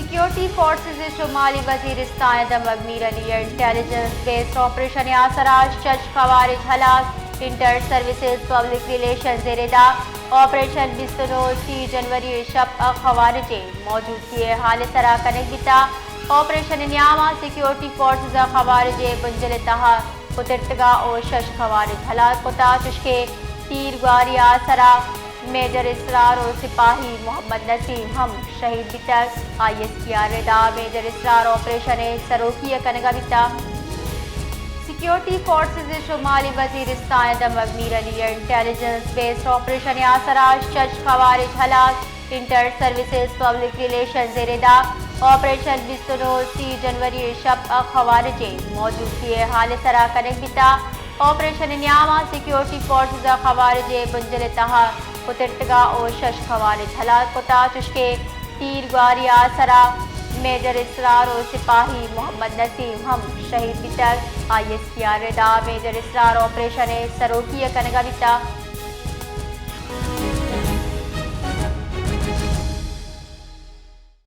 Security forces شمالی وزیرستان ءِ دمگ میر علی ءِ انٹیلیجنس بیسڈ آپریشن ءِ آسرا شش خوارج ہلاس، انٹر سروسز پبلک ریلیشنز ءِ ردا آپریشن بیست و نو سی جنوری ءِ شپ ءَ خوارج ءِ موجودگی ءِ حال ءِ سرا کنگ بیتا۔ آپریشن ءِ نیاما سیکیورٹی فورسز ءَ خوارج ءِ بنجل ءِ تہا کترتگا و شش خوارج ہلاس کتا، چشکہ تیر گواری ءِ آسرا میجر اسرار و سپاہی محمد نسیم ہم شہید بیتگ۔ آئی ایس پی آر ءِ ردا میجر اسرار آپریشن ءِ سروکی ءَ کنگا بیتا۔ سیکیورٹی فورسز شمالی وزیرستان ءِ دمگ میر علی ءِ انٹیلیجنس بیسڈ آپریشن ءِ آسرا شش خوارج ہلاس، انٹر سروسز پبلک ریلیشنز ءِ ردا آپریشن بیست و نو سی جنوری ءِ شپ ءَ خوارج ءِ موجودگی ءِ حال ءِ سرا کنگ بیتا۔ آپریشن ءِ نیاما سیکیورٹی فورسز ءَ خوارج ءِ بنجل ءِ تہا کترتگا و شش خوارج ہلاس کتا، چشکہ تیر گواری ءِ آسرا میجر اسرار و سپاہی محمد نسیم ہم شہید بیتگ۔ آئی ایس پی آر ءِ ردا میجر اسرار آپریشن ءِ سروکی ءَ کنگا بیتا۔